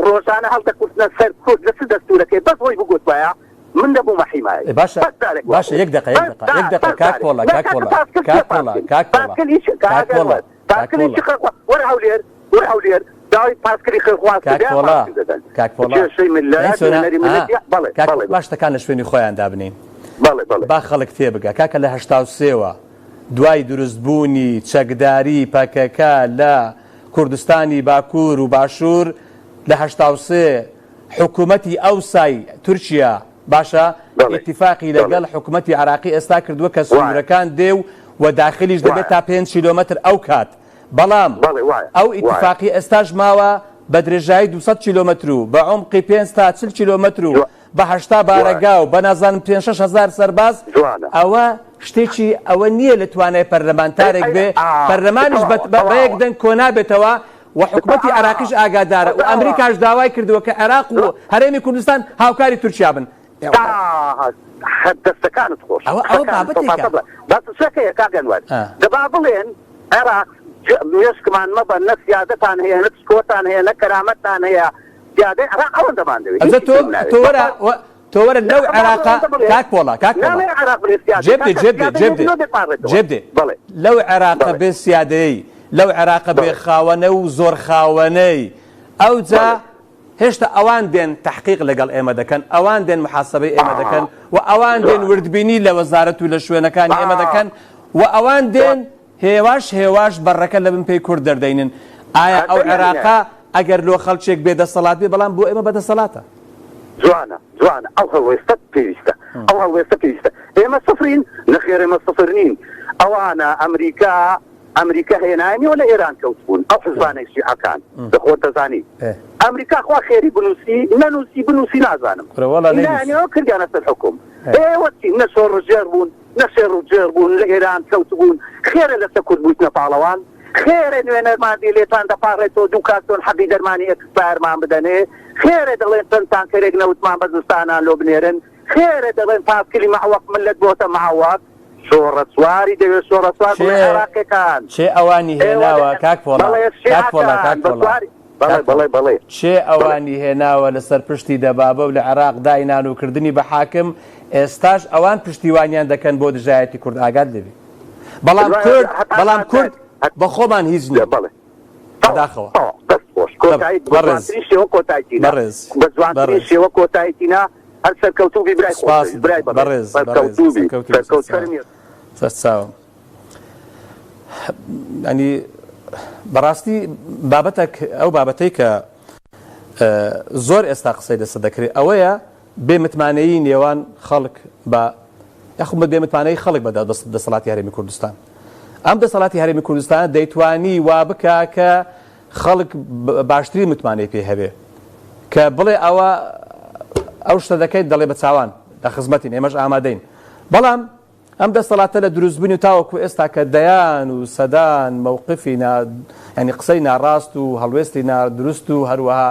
ڕۆژانە هەڵدەکوتنە سەر کورد لە چ دەستورەکەی بەس خۆی بگوتبایە من دەبوومە حیمایەی ئێ باشە بەس جارێک وا باشە بوو یەک دەقە یەک بەس دەقە دا یەک دەقە بەس کاک جارێک پۆڵا نا کاک کاکە پۆڵا پاسکل کاک چیە پۆڵا پاسکل کاک پۆڵا پاسکل هیچ کاک کاک پۆڵا ئەنوەر کاک پاسکل هیچ پۆڵا خەڵک وەرە هەولێر وەرە هەولێر داوای پاسکلی خێرخواز کاک کردیان پۆڵا پاسکل دەدەن کاک پۆڵا کێشەی زانی میللەت چۆنە نوێنەری ئا میللەت بەڵێ کاک بەڵێ با شتەکان لە شوێنی خۆیان دابنێین بەڵێ بەڵێ با خەڵک تێبگا کاکە لە 83 وە دوای دروستبوونی چەکداری پەکەکە لە کوردستانی باکوور و باشوور لە 83 حکوومەتی ئەوسای تورکیا باشە بەڵێ ئیتیفاقی بەڵێ لەگەڵ حکوومەتی عراقی ئێستا کردووە کە وایە سنوورەکان دێ و و داخلیش دەبێت وایە تا 5 کیلۆمەتر ئەو کات بەڵام بەڵێ وایە ئەو وایە ئیتیفاقی ئێستاش ماوە بە درێژایی 200 کیلۆمەتر و بە عومقی 5 تا 40 کیلۆمەتر و جوا بە 80 وایە بارەگا و بە نازانم پێنج شەش هەزار سەرباز جوانە ئەوە شتێکی ئەوە نییە لە توانای ئەی پەرلەمانتارێک ئەی بێ ئا پەرلەمانیش تەواوە بە یەک تەواوە دەنگ کۆنابێتەوە. و حکومەتی عێراقیش ئاگادارە و ئەمریکاش داوای کردووە کە عێراق و هەرێمی کوردستان هاوکاری تورکیا بن. دەستەکانت خۆش. ئەوە ئەوە بابەتێکە. بەس شتێک کاک ئەنوەر دەبا بڵێن عێراق مێشکمان مەبەن نە سیادەتان هەیە نە شکۆتان هەیە نە کەرامەتتان هەیە سیادەی عێراق ئەوەندەمان دەوێت. ئەجە تۆ تۆ وەرە تۆ وەرە لەو عێراقە کاک پۆڵا کاک پۆڵا جێبدێ جێبدێ جێبدێ جێبدێ لەو عێراقە بێ سیادەیەی لەو عێراقە بێ خاوەنە و زۆر خاوەنەی ئەوجا هێشتا ئەوان دێن تەحقیق لەگەڵ ئێمە دەکەن ئەوان دێن محاسبەی ئێمە دەکەن و ئەوان دێن وردبینی لە وەزارەت و لە شوێنەکانی ئێمە دەکەن و ئەوان دێن هێواش هێواش بەڕەکە لە بن پێی کورد دەردەینن. ئایا ئەو عێراقە ئەگەر لۆ خەڵکێک بێ دەسەڵات بێ بەڵام بۆ ئێمە بە دەسەڵاتە. جوانە جوانە ئەو هەڵوێستە پێویستە ئەو هەڵوێستە پێویستە ئێمە سفرین نەخێر ئێمە سفر نین ئەوانە ئەمریکا ئەمریکا هێنایانەوە لە ئێران کەوتبوون ئەو حزبانەی شیعەکان دەخۆت دەزانی ئەمریکا خوا خێری بنووسی نەنووسی بنووسی نازانم هێنایانەوە کردیانە سەر حکوم ئێوە چی نە شۆڕشگێڕ بوون نە شێڕ و جێڕ بوون لە ئێران کەوتبوون خێرە لەسە کورد بوویتنە پاڵەوان خێرە نوێنەرمان بی لێتان دەپاڕێتەوە دوو کارتۆن حەبی دەرمانی expire مان بدەنێ خێرە دەڵێن چەند تانکەرێک نەوتمان بە زستانان لۆ بنێرن خێرە دەڵێن پاسکلی مەعوەق مللەت بۆتە مەعوەق شۆڕەسواری دەوێ شۆڕەسوار بڵێ عێراقیەکان کێ ئەوانی هێناوە کاک پۆڵا کاک پۆڵا کاک پۆڵا بەڵێ بەڵێ بەڵێ. کێ ئەوانی هێناوە لەسەر پشتی دەبابە و لە عێراق داینان و کردنی بە حاکم، ئێستاش ئەوان پشتیوانیان دەکەن بۆ دژایەتی کورد ئاگات لێبێ. بەڵام کورد بەڵام کورد بە خۆمان هیچ نیین. بەداخەوە. دەست خۆش. کۆتایی بە جوانترین شێوە کۆتایی تینا. بەڕێز. بە جوانترین شێوە کۆتایی تینا. هەر سەرکەوتوو بی برای خۆش. برای بەڕێز. سەرکەوتوو بی. سەرکەوتوو. سەرچاوم. ینی بەڕاستی بابەتەک ئەو بابەتەی کە زۆر ئێستا قسەی لەسەر دەکرێت ئەوەیە بێ متمانەیی نێوان خەڵک بە یاخود بە بێمتمانەی خەڵک بە دەسەڵاتی هەرێمی کوردستان ئەم دەسەڵاتی هەرێمی کوردستان دەیتوانی وا بکە کە خەڵک باشترین متمانەی پێ هەبێ کە بڵێ ئەوە ئەو شتە دەکەیت دەڵێ بە چاوان لە خزمەتین ئێمەش ئامادەین بەڵام ئەم دەستەڵاتە لە دروستبوونی و تاوەکو ئێستا کە دەیان و سەدان مەوقفی نا یانی قسەی ناڕاست و هەڵوێستی نادروست و هەروەها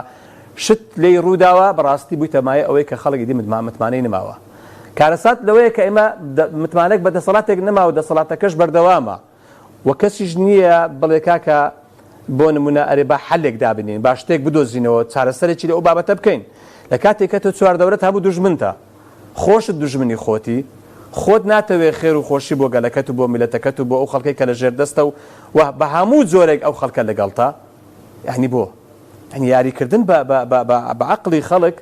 شت لێی ڕووداوە بەڕاستی بوویتە مایەی ئەوەی کە خەڵک ئیدی متمانەی نماوە. کارەسات لەوەیە کە ئێمە متمانەک بە دەسەڵاتێک نەماوە دەسەڵاتەکەش بەردەوامە. وە کەسیش نییە بڵێ کاکە بۆ نمونە ئەرێ با حەلێک دابنێین با شتێک بدۆزینەوە چارەسەرێکی لەو بابەتە بکەین لە کاتێک کە تۆ چواردەورەت هەموو دوژمنتە خۆشت دوژمنی خۆتی خۆت ناتەوێ خێر و خۆشی بۆ گەلەکەت و بۆ میلەتەکەت و بۆ ئەو خەڵکەی کە لە ژێر دەستە و و بە هەموو جۆرێک ئەو خەڵکە لەگەڵتە یعنی بۆ یعنی یاریکردن بە بە بە بە بە عەقڵی خەڵک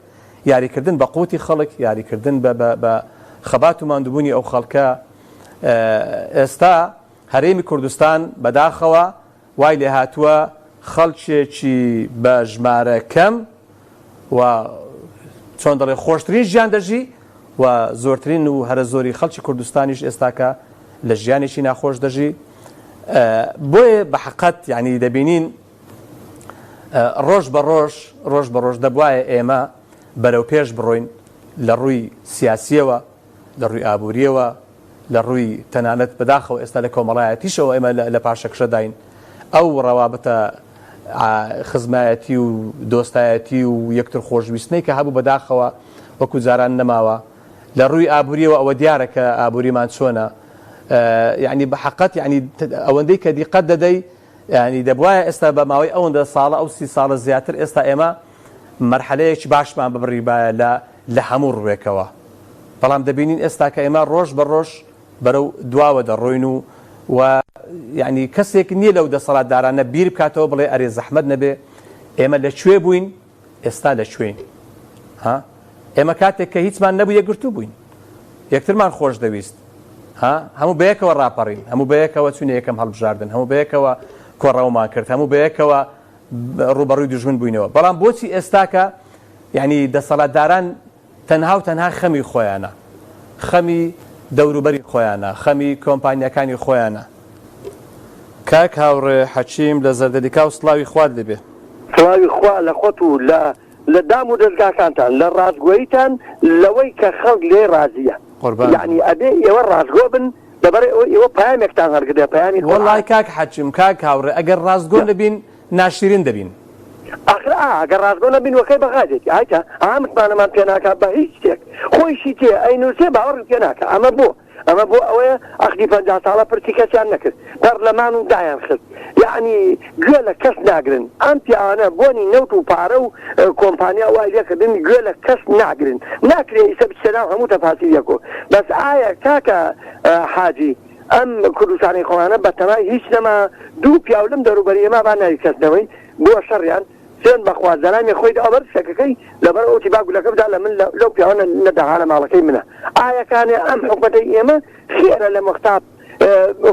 یاریکردن بە قوتی خەڵک یاریکردن بە بە بە خەبات و ماندووبوونی ئەو خەڵکە ئێستا هەرێمی کوردستان بەداخەوە وای لێهاتووە خەڵکێکی بە ژمارە کەم و چۆن دەڵێ خۆشترین ژیان دەژی و زۆرترین و هەرە زۆری خەڵکی کوردستانیش ئێستاکە لە ژیانێکی ناخۆش دەژی بۆیە بە حقەت یعنی دەبینین ڕۆژ بە ڕۆژ ڕۆژ بە ڕۆژ دەبواە ئێمە بەرەو پێش بڕۆین لە ڕووی سیاسیەوە لە ڕووی ئابوورییەوە، لە ڕووی تەنانەت بەداخەوە ئێستا لە کۆمەڵایەتیشەوە ئێمە لە پاشەکشەداین. ئەو ڕەوابتە خزمایەتی و دۆستایەتی و یەکتر خۆشویستنەی کە هەبوو بەداخەوە وەکو جاران نەماوە. لە ڕووی ئابوورییەوە ئەوە دیارە کە ئابووریمان چۆنە. یەعنی بە حەقەت یەعنی ئەوەندەی کە دیقەت دەدەی یەعنی دەبوایە ئێستا بە ماوەی ئەوەندە ساڵە ئەو 30 ساڵە زیاتر ئێستا ئێمە مەرحەلەیەکی باشمان ببڕیبایە لە لە هەموو ڕووێکەوە بەڵام دەبینین ئێستا کە ئێمە ڕۆژ بە ڕۆژ بەرەو دواوە دەڕۆین و و یعنی کەسێک نییە لەو دەسەڵاتدارانە بیر بکاتەوە بڵێ ئەرێ زەحمەت نەبێ ئێمە لە کوێ بووین ئێستا لە کوێین ها ئێمە کاتێک کە هیچمان نەبوو یەکگرتوو بووین یەکترمان خۆش دەویست ها هەموو بەیەکەوە ڕاپەڕین هەموو بەیەکەوە چوینە یەکەم هەڵبژاردن هەموو بەیەکەوە کۆڕەومان کرد هەموو بەیەکەوە ڕووبەڕووی دوژمن بووینەوە بەڵام بۆچی ئێستاکە یعنی دەسەڵاتداران تەنها و تەنها خەمی خۆیانە خەمی دەوروبەری خۆیانە خەمی کۆمپانیاکانی خۆیانە. کاک هاوڕێ حەکیم لە زەردەلیکاو سڵاوی خوات لێبێ. سڵاوی خوا لە خۆت و لە لە دام و دەزگاکانتان لە ڕاستگۆییتان لەوەی کە خەڵک لێی ڕازیە قوربان یەعنی ئەبێ ئێوە ڕاستگۆ بن لەبەر ئەوەی ئێوە پەیامێکتان هەڵگردە پەیامی وەڵای قورئان. کاک حەکیم کاک هاوڕێ ئەگەر ڕاستگۆ نەبین. ناشیرین دەبین. ئاخر ئا گەر ڕاستگۆ نەبین وەکەی بەغا دێتی ئایتە ئا متمانەمان پێ ناکا بە هیچ شتێک خۆیشی تێ ئەینوسێ باوەڕی پێ ناکا ئەمە بۆ ئەمە بۆ ئەوەیە عەقدی 50 ساڵە پرسی کەسیان نەکرد پەرلەمان و دایان خست یەعنی گوێ لە کەس ناگرن ئەم پیاوانە بۆنی نەوت و پارە و کۆمپانیا وای لێکردن گوێ لە کەس ناگرن ناکرێ ئیسە بچیتە ناو هەموو تەفاسیلێک و بەس ئایا کاکە حاجی ئەم کوردستانەی خۆمانە بەتەمای هیچ نەما دوو پیاو لەم دەوروبەری ئێمە با ناوی کەس نەوەین بووە شەڕیان سوێند بەخوا زەلامی خۆی دا بەر سەگەکەی لەبەر ئەوتی با گولەکە بدا لە من لەو پیاوە نەداها لە ماڵەکەی منە ئایا کانێ ئەم حکومەتەی ئێمە خێرە لە مختاب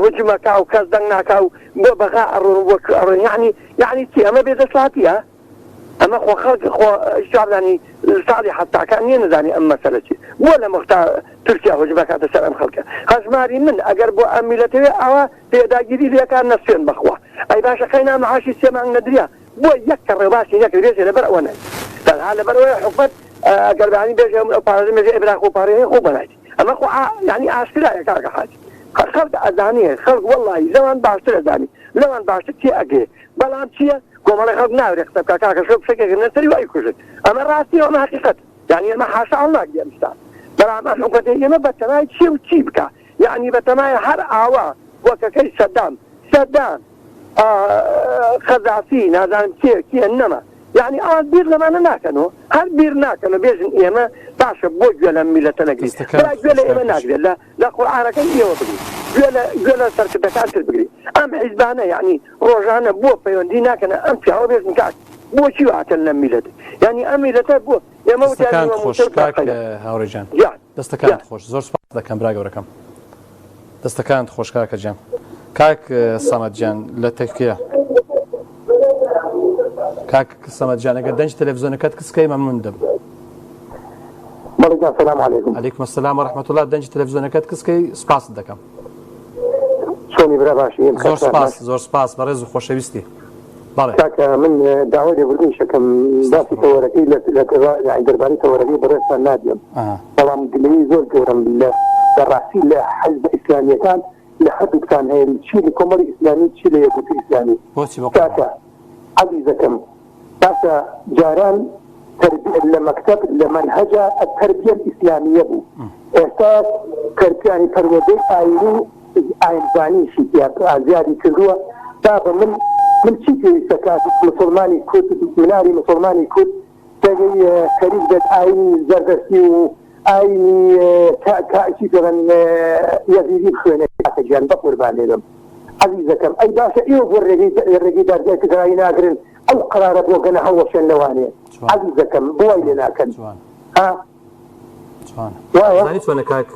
هجومەکا و کەس دەنگ ناکا و بۆ بەغا ئەڕۆن و بۆ کوێ ئەڕۆن یەعنی یەعنی چی ئەمە بێ دەسەڵاتیە ئەمە خۆ خەڵک خۆ چابزانی ساڵی حەفتاکان نییە نەزانی ئەم مەسەلە چی بۆ لە مختا تورکیا هجوم ئەکاتە سەر ئەم خەڵکە هەژماری من ئەگەر بۆ ئەم میلەتەوێ ئاوا پێداگیری لێکا نەسوێن بەخوا ئەی باشە قەینا معاشی سێ مانگ نەدریا بۆ یەک کەڕێ باسی نەکرد بێژێ لەبەر ئەوە نایت تەنها لەبەر ئەوەیە حکومەت ئەگەر بەیانی بێژێ من ئەو پارە مێژێ ئەی برا خۆ پارەی هەیە خۆ بەنایت ئەمە خۆ یعنی ئاشکرایە کاکە حاجی خەڵک ئەزانێ خەڵک وەڵڵاهی لەوان باشتر ئەزانی لەوان باشتر تێ ئەگەێ بەڵام چییە کۆمەڵی خەڵک ناورێ قسە بکا کاکە شۆ فشەکێک نەسەری وای کوژن ئەمە ڕاستیە ئەمە حەقیقەت یعنی ئەمە حاشا هەڵناگرێ ئەم شتە بەڵام ئەم حکومەتەی ئێمە بەتەمای چیە و چی بکا یەعنی بەتەمایە هەر ئاوا وەکەکەی سەدام سەدام قەزافی نازانم کێ کێ نەما یەعنی ئەوان بیر لەمانە ناکەنەوە هەر بیر ناکەنەوە بێژن ئێمە باشە بۆ گوێ لەم میلەتە نەگرین دەستەکانت برا گوێ خۆش لە ئێمە کاک ناگرێت لە لە قورئانەکەی ئێوە بگری گوێ لە گوێ لە سەرکردەکان تر بگری ئەم حیزبانە یەعنی ڕۆژانە بۆ پەیوەندی ناکەنە ئەم پیاوە بێژن کاک بۆچی واتن لەم میلەتە یەعنی ئەم میلەتە بۆ ئێمە وتیان دەستەکانت نیوە خۆش مووچە و کاک تاقەیە هاوڕێ گیان گیان دەستەکانت گیان. خۆش زۆر سوپاست دەکەم برا گەورەکەم. دەستەکانت خۆش کاکە گیان. کاک سەمەد گیان لە تەکیە. کاک سەمەد گیان ئەگەر دەنگی تەلەڤیزیۆنەکەت کز کەی مەمنون دەبم. بەڵێ گیان سلام علیکم. علیکم السلام و رحمة الله دەنگی تەلەڤیزیۆنەکەت کز کەی سپاست دەکەم. چۆنی برا باشی زۆر سپاس زۆر سپاس بەڕێز و خۆشەویستی. بەڵێ. کاکە من داوای لێبوردنیش ئەکەم باسی تەوەرەکەی لە لە یانی دەربارەی تەوەرەکەی بەڕێزتان نادیەم بەڵام گلەیی زۆر گەورەم لە لە ڕاستی لە حزبە ئیسلامیەکان لە هەردووکتان هەیە چی لە کۆمەڵی ئیسلامی چی لە یەکگرتووی ئیسلامی بۆچی بە قوربان؟ کاکە عەزیزەکەم باشە جاران تەربیە لە مەکتەب لە مەنهەجا التربیە الاسلامیە بوو ئێستا تەربیانی پەروەردەی ئاینی و ئاینزانیشی تیا زیادی کردووە بابە من من چی پێویستە کات مسوڵمانی کورد مناری مسوڵمانی کورد دەگەی خەریک بێت ئاینی زەردەشتی و ئاینی کە چی پێڵێن یەزیدی بخوێنێ کاکە گیان بەقوربانێ بم عەزیزەکەم ئەی باشە ئێوە بۆ ڕێگەی ڕێگەی دادگای فیدراڵی ناگرن ئەو قەرارە بۆگەنە هەڵوەشێن لەوانێ عەزیزەکەم بۆ وای لێ ناکەن ها جوانە. وایە؟ زانی چۆنە کاک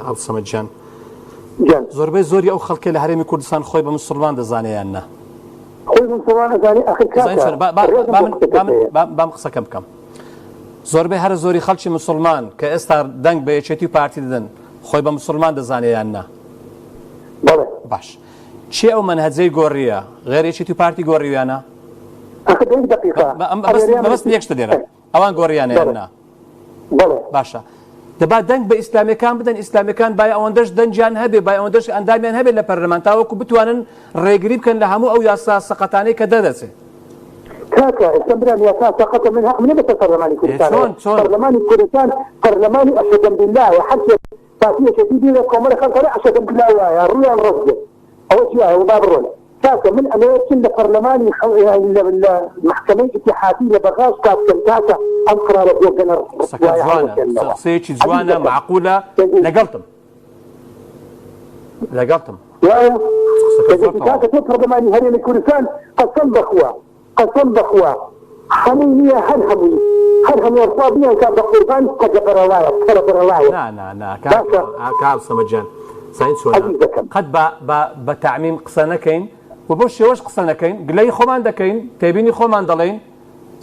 عەبدولسەمەد گیان گیان. زۆربەی زۆری ئەو خەڵکەی لە هەرێمی کوردستان خۆی بە مسوڵمان دەزانێ یان نا؟ خۆی بە مسوڵمان ئەزانێ ئەخر زانی کاکە چۆنە با با ڕێزم با بۆ من قسەکەت با من هەیە. با بام قسەکەم بکەم زۆربەی هەرە زۆری خەڵکی مسوڵمان کە ئێستا دەنگ بە یەکێتی و پارتی دەدەن خۆی بە مسوڵمان دەزانێ یان نا؟ بەڵێ. باش کێ ئەو مەنهەجەی گۆڕییە غێر یەکێتی و پارتی گۆڕیویانە؟ ئەخر بە یەک دەقیقە بە ئەم مەبەستم مەبەستم یەک شتە لێرە ئەوان گۆڕیانە یان نا؟ بەڵێ. باشە دەبا دەنگ بە ئیسلامیەکان بدەن ئیسلامیەکان بای ئەوەندەش دەنگیان هەبێ بای ئەوەندەش ئەندامیان هەبێت لە پەرلەمان تاوەکو بتوانن ڕێگری بکەن لە هەموو ئەو یاسا سەقەتانەی کە دەردەچێ. کاکە ئێستا برام یاسا سەقەتە من هەقم نیە بەسەر پەرلەمانی ئێ کوردستانەوە چۆن چۆن؟ پەرلەمانی کوردستان پەرلەمانی ئەشەدەم بیللایە هەرکێک پارتی یەکێتی بیڵێ کۆمەڵی خەڵک ئەڵێ ئەشەدەم بیللا وایە ڕوویان ڕەش بێت ئەوە جیایە و با بڕۆن کاکە من ئەمەوێت بچم لە پەرلەمانی لە لە مەحکەمەی ئیتیحادی لە بەغا شکا بکەم کاکە ئەم قرارە بۆگەنە قسەکەت ڕسوایە جوانە هەڵوەشێننەوە قسەیەکی جوانە عەزیزەکەم مەعقولە لەگەڵتم لەگەڵتم وایە قسەکەت زۆر دەگەتی تەواوە. کاکە تۆ پەرلەمانی هەرێمی کوردستان قەسەم بەخوا قەسەم بەخوا هەمووی نیە هەر هەمووی هەر هەموویان خوا بیانکا بە قوربان سەگە بەرەڵایە کەرە بەرەڵایە نا نا نا کاک باشە کاک سەمەد گیان زانی چۆنە عەزیزەکەم. قەت با با بە تەعمیم قسە نەکەین و بەو شێوەش قسە نەکەین گلەیی خۆمان دەکەین تێبینی خۆمان دەڵێین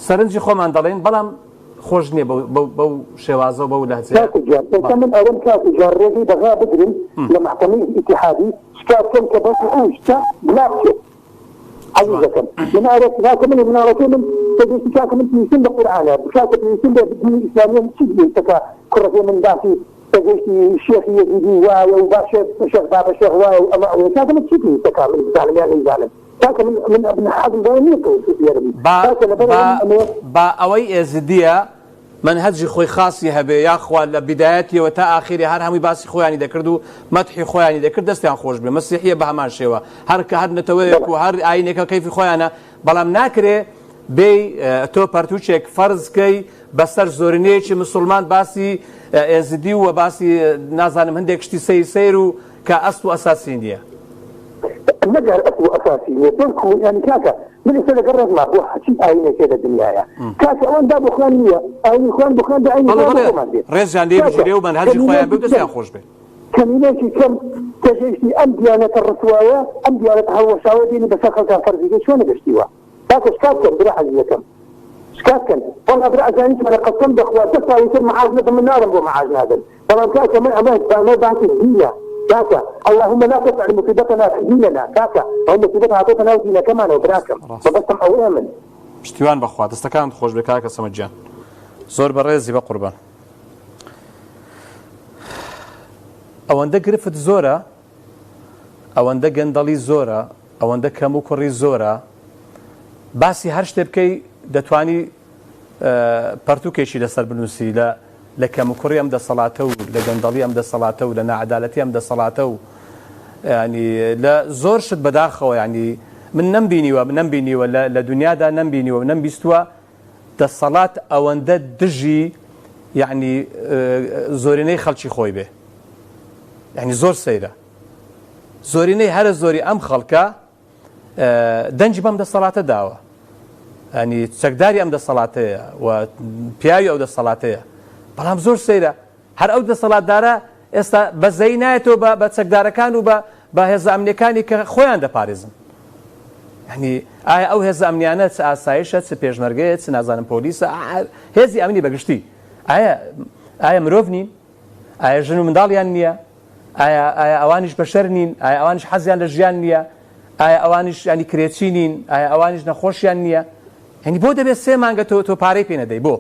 سەرنجی خۆمان دەڵێین بەڵام خۆش نییە بەو بەو بەو شێوازە و بەو لەهجەیە کاکە گیان ئێستا بەڵێ. من ئەرێم کاکە گیان ڕێگەی بەغا بگرن لە مەحکەمەی ئیتیحادی شکا بکەن کە بەس ئەو شتە لا بچێت. عەزیزەکەم من ئارە کاکە من مناڵەکەی من دەگوتی کاکە من پێویستم بە قورئانە کاکە پێویستم بە دینی ئیسلامیە چی پێویستە کە کوڕەکەی من باسی دەگوتی شێخی یەزیدی وایە و با شێخ شێخ بابە شێخ وایە و ئەمە ئەوەیە کاکە من چی پێویستە کا من بزانم یان نەیزانم. کاکە من من من حەزم بەوە نییە کە لێرە بم با کاکە لەبەر با ئەوە من ئەمەوێ با ئەوەی ئێزدیە مەنهەجی خۆی خاصی هەبێ یاخوا لە بیدایەتیەوە تا ئاخیری هەر هەمووی باسی خۆیانی دەکرد و مەدحی خۆیانی دەکرد دەستیان خۆش بێ مەسیحیە بە هەمان شێوە هەر کە هەر نەتەوەیەک بەڵێ و هەر ئاینێکە کەیفی خۆیانە بەڵام ناکرێ بێی تۆ پەرتوکێک فەرز کەی بەسەر زۆرینەیەکی مسوڵمان باسی ئێزدی و باسی نازانم هەندێک شتی سەیر سەیر و کە ئەسڵ و ئەساسی نییە. نەک هەر ئەسڵ و ئەساسی نییە بەڵکو یانی کاکە من ئێستا لەگەڵ ڕێزما بۆ هەرچی ئاینێک هەیە لە دنیایا کاکە ئەوان با بۆ خۆیان نییە ئاینی خۆیان بۆ خۆیان بێ ئاینی بەڵێ خۆیان بۆ بەڵێ خۆمان بێ ڕێزیان لێ کاکە بگیرێ و مەنهەجی خۆیان کەمینەیەکی بێ و کەم دەستیان خۆش بێ. کەمینەیەکی کەم تێگەیشتی ئەم دیانەتە ڕسوایە ئەم دیانەتە هەڵوەشاوە دێنی بەسەر خەڵکا فەرزی کەی چۆنە گەشتی وا کاکە شکات کەن برا عەزیزەکەم شکات کەن وەڵا برا ئەزانی چۆنە قەسەم بەخوا دە ساڵی تر معاش نەدەم من ناڵێم بۆ معاش نادەن بەڵام کاکە من ئەمە ئەمە باسی دینە کاکە اللهم لا تجعل مصیبتنا فی دیننا کاکە ئەو مصیبەت هاتۆتە ناو دینەکەمانەوە براکەم ڕاست. مەبەستم ئەوەیە من. پشتیوان بەخوا دەستەکانت خۆش بێ کاکە سەمەد گیان زۆر بەڕێزی بەقوربان. ئەوەندە گرفت زۆرە ئەوەندە گەندەڵی زۆرە ئەوەندە کەم و کوڕی زۆرە باسی هەر شتێ بکەی دەتوانی پەرتوکێکی لەسەر بنووسی لە لە کەم و کوڕی ئەم دەسەڵاتە و لە گەندەڵی ئەم دەسەڵاتە و لە ناعەدالەتی ئەم دەسەڵاتە و ینی لە زۆر شت بەداخەوە ینی من نەمبینیوە نەمبینیوە لە دنیادا نەمبینیوە و نەمبیستووە دەسەڵات ئەوەندە دژی یەعنی زۆرینەی خەڵکی خۆی بێ یەعنی زۆر سەیرە زۆرینەی هەرە زۆری ئەم خەڵکە دەنگی بەم دەسەڵاتە داوە ینی چەکداری ئەم دەسەڵاتەیە و پیاوی ئەو دەسەڵاتەیە بەڵام زۆر سەیرە هەر ئەو دەسەڵاتدارە ئێستا بەزەیی نایەتەوە بە بە چەکدارەکان و بە بە هێزە ئەمنیەکانی کە خۆیان دەپارێزن. یانی ئایا ئەو هێزە ئەمنیانە چ ئاسایشە چ پێشمەرگەیە چ نازانم پۆلیسە هێزی ئەمنی بەگشتی ئایا ئایا مرۆڤ نین؟ ئایا ژن و منداڵیان نییە؟ ئایا ئایا ئەوانیش بەشەر نین؟ ئایا ئەوانیش حەزیان لە ژیان نییە؟ ئایا ئەوانیش ینی کرێچی نین؟ ئایا ئەوانیش نەخۆشیان نییە؟ یعنی بۆ دەبێت سێ مانگە تۆ تۆ پارەی پێ نەدەی بۆ؟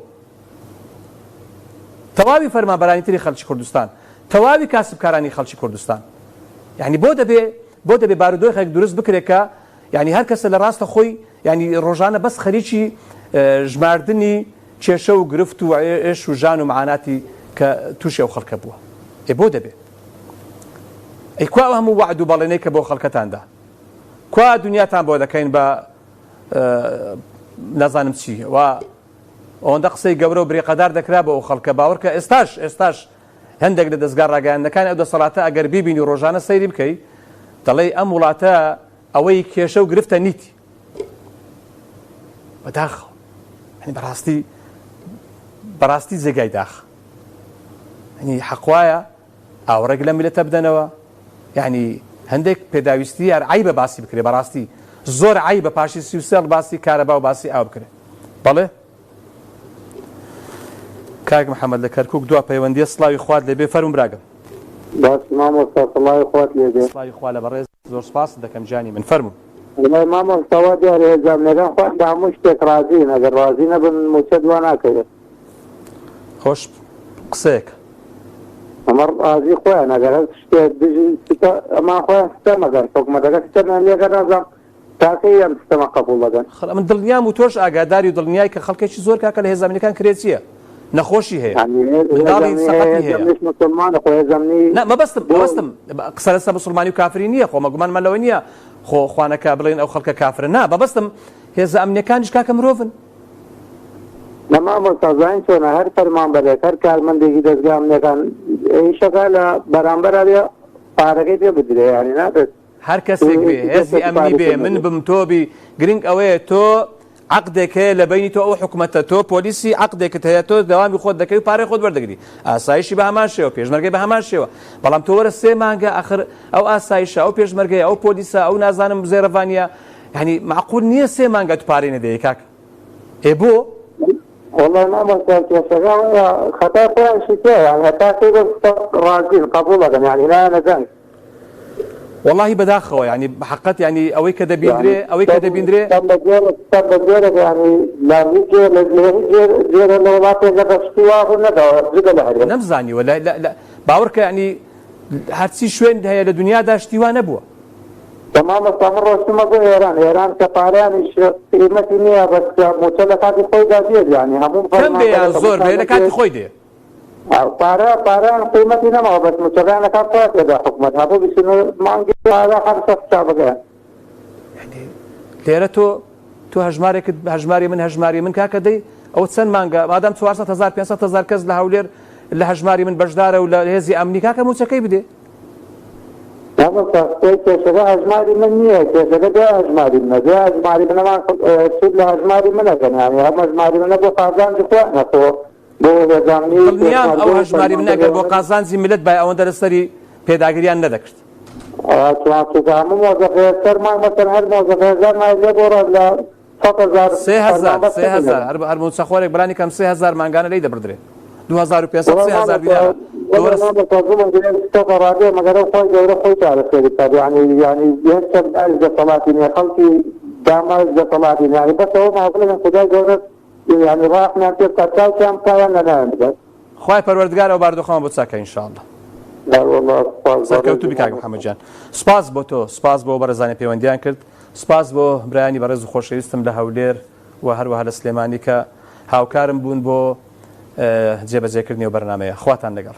تەواوی فەرمانبەرانی تری خەلکی کوردستان، تەواوی کاسبکارانی خەلکی کوردستان. یانی بۆ دەبێ بۆ دەبێ بارودۆخێک دروست بکرێ کە یانی هەر کەسە لە ڕاستە خۆی یانی ڕۆژانە بەس خەریکی ژماردنی کێشە و گرفت و ئێش و ژان و معاناتی کە تووشی ئەو خەڵکە بووە. ئێ بۆ دەبێ؟ ئەی کوا ئەو هەموو وەعد و بەڵێنەی کە بۆ خەڵکەتان دا؟ کوا دنیاتان بۆ دەکەین بە نازانم چی و ئەوەندە قسەی گەورە و بریقەدار دەکرا بۆ ئەو خەڵکە، باوەڕکە ئێستاش ئێستاش هەندێک لە دەزگا ڕاگەیاندنەکانی ئەو دەسەڵاتە ئەگەر بیبینی و ڕۆژانە سەیری بکەی دەڵێی ئەم وڵاتە ئەوەی کێشە و گرفتە نیتی. بەداخەوە یانی بەڕاستی بەڕاستی جێگای داخ یانی حەقوایە ئاوڕێک لەم میلەتە بدەنەوە یانی هەندێک پێداویستی هەر عەیبە باسی بکرێ بەڕاستی زۆر عەیبە پاشی 33 باسی کارەبا و باسی ئاو بکرێ بەڵێ کاک محەممەد لە کەرکک دوا پەیوەندیە سڵاوی خوات لێبێ فەرموو براگەم. باش مامۆستا سڵاوی خوات لێبێ. سڵاوی خوا لە بەڕێز زۆر سپاست دەکەم گیانی من فەرموو. وەڵای مامۆستا وا دیارە هێزە ئەمنیەکان خۆیان بە هەموو شتێک ڕازین ئەگەر ڕازی نەبن موچە دوا ناکەوێت. خۆش قسەیەکە. ئەمە ڕازی خۆیان ئەگەر هەر شتێک دژی ئەمان خۆیان ستەم ئەکەن حکومەتەکە ستەمیان لێکە نازانم تاکەی ئەم ستەمە قبوڵ دەکەن. خەڵ من دڵنیام و تۆش ئاگاداری و دڵنیای کە خەڵکێکی زۆر کاکە لە هێزە ئەمنیەکان کرێچیە نەخۆشی هەیە منداڵی سەقەتی هەیە نا مەبەستم مەبەستم قسە لەسەر موسڵمانی و کافری نییە خۆ مەگومانمان لەوە نییە خۆ خوانەکە بڵێن ئەو خەڵکە کافرە نا مەبەستم هێزە ئەمنیەکانیش کاکە مرۆڤن. نا مامۆستا زانین چۆنە هەر فەرمانبەرێک هەر کارمەندێکی دەزگا ئەمنیەکان ئیشەکە لە بەرامبەر ئەبێ پارەکەی پێ بدرێ یانی نابێت هەر کەسێک بێ هێزی ئەمنی بێ من بم تۆ بی گرنگ ئەوەیە تۆ عەقدێک هەیە لە بەینی تۆ ئەو حکومەتە تۆ پۆلیسی عەقدێکت هەیە تۆ دەوامی خۆت دەکەی و پارەی خۆت وەردەگری ئاسایشی بە هەمان شێوە پێشمەرگەی بە هەمان شێوە بەڵام تۆ وەرە سێ مانگە ئەخر ئەو ئاسایشە ئەو پێشمەرگەیە ئەو پۆلیسە ئەو نازانم زێرەڤانیە یعنی معقول نییە سێ مانگە تو پارەی نەدەی کاک ئێ بۆ؟ وەڵای مامۆستا کێشەکە ئەوەیە خەتای خۆیانشی تیایە یانی هەتا کەی بەم شتە ڕازین قەبوڵ ئەکەن یانی نایەنە دەنگ. وەڵاهی بەداخەوە یانی حەقەت یانی ئەوەی کە دەبیندرێ ئەوەی کە دەبیندرێ. ستەم بە جۆرێک ستەم بە جۆرێک یانی لە هیچ جۆر لە هیچ جۆر جۆرە لە وڵاتێک لە شتی وا ڕوو نەداوە جگە لە هەرێم. نەمزانیوە لە لە لە باوەڕکە یانی هەرچی شوێن هەیە لە دنیادا شتی وا نەبووە. کە مامۆستا من ڕۆشتمە بۆ ئێران ئێران کە پارەیانیش قیمەتی نییە بەس کە موچە لە کاتی خۆیدا دێت یانی هەموو کەم بێ یان فەرمانبەرەکە زۆر بێ لە موچانە کاتی دێت خۆی دێ. پارە پارەیان قیمەتی نەماوە بەس موچەکەیان لە کات خۆیان پێدا حکومەت هەموو 29 مانگی پارە هەر سەر حسابەکەیان. یانی لێرە تۆ تۆ هەژمارێکت هەژماری من هەژماری من کاکە دەی ئەوە چەند مانگە مادام 400 هەزار 500 هەزار کەس لە هەولێر لە هەژماری من بەشدارە و لە هێزی ئەمنی کاکە موچەکەی بدێ. مامۆستا سپای کێشەکە هەژماری من نییە کێشەکە دوای هەژماری منە دوای هەژماری منە مان سوود لە هەژماری من ئەکەن یانی هەم هەژماری منە بۆ قازانجی خۆیانە خۆ بۆ هێزامنی و دڵنیام ئەو پێشمەرگە و هەژماری منە فەرمانبەری ئەگەر بۆ ئەوانە قازانجی میللەت بای ئەوەندە لەسەری پێداگریان نەدەکرد. چوان چونکە هەموو مۆزەفە سەر مانگ مەسەن هەر مۆزەفە هەزار مای لێ بۆڕە لە 100,000 3000 فەرمانبەر 3000 چەندە هەر هەر مووچەخۆرێک بەلانی کەم 3000 مانگانە لێی دەبردرێ 2500 وەڵا 3000 مامۆستا دینارە وەڵا دۆرس مامۆستا زوڵم گرێن شتەکە ڕادێ مەگەر ئەو خوای گەورە خۆی چارەسەری بکات یعنی یعنی هیچ چەکداریش دەسەڵاتی نییە خەڵکی داماویش دەسەڵاتی نییە یعنی بەس ئەوە ماوە خودای گەورە یعنی ڕاحمیان پێ بکات چاکیان بکات یان لەناویان ببات. خوای پەروەردگار ئەو باردۆخەمان بۆ چاکە ان شاء اللە. وەڵا سوپاس سەرکەوتوو بەڕێزی بی کاک مامۆستا. محمد گیان. سوپاس بۆ تۆ، سوپاس بۆ بەڕێزانی پەیوەندیان کرد، سوپاس بۆ برایانی بەڕێز و خۆشەویستم لە هەولێر و هەروەها لە سلێمانی کە هاوکارم بوون بۆ جێبەجێکردنی ئەو بەرنامەیە. خواتان لەگەڵ.